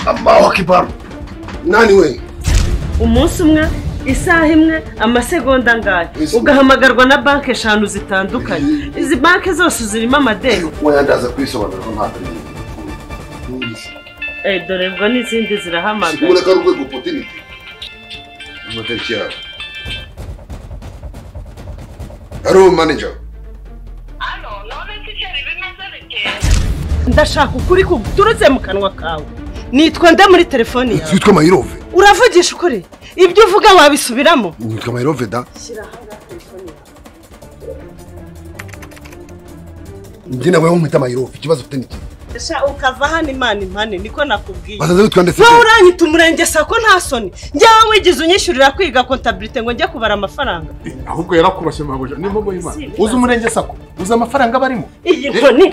Allahu Akbar. Nani we? Umunsi umwe, isaha imwe, amasegonda angahe ugahamagarwa na banki eshanu zitandukanye. Izi banki zose zirimo amadeni. Oya, ndaza kwisobanura ko ntabwo Eh, dore ubwo n'izindi zirahamagara. Ubona ko ari urwego opportunity. Amatariki yawe. Hello manager. Alo, none se chéri bimeze bite? Ndashaka ukuri kuturutse mu kanwa kawe. Nitwa nde muri telefoni yawe? Witwa Mayirove. Uravugisha ukuri? Ibyo uvuga wabisubiramo? Nitwa Mayirove da. Shyira ahangaha telefoni yawe. Njye nawe nkwita Mayirove. Ikibazo ufite ni iki? Sha ukava hano Imana impane niko nakubwiye. Bazaza witwa nde se? Wowe uranyita umurenge sako nta soni. Njyewe wigeze unyishyurira kwiga comptabilité ngo njye kubara amafaranga. Ahubwo yarakubashye mabuja. Ni mbogo y'Imana. Uzi umurenge sako? Uzi amafaranga barimo? Iyi nkoni.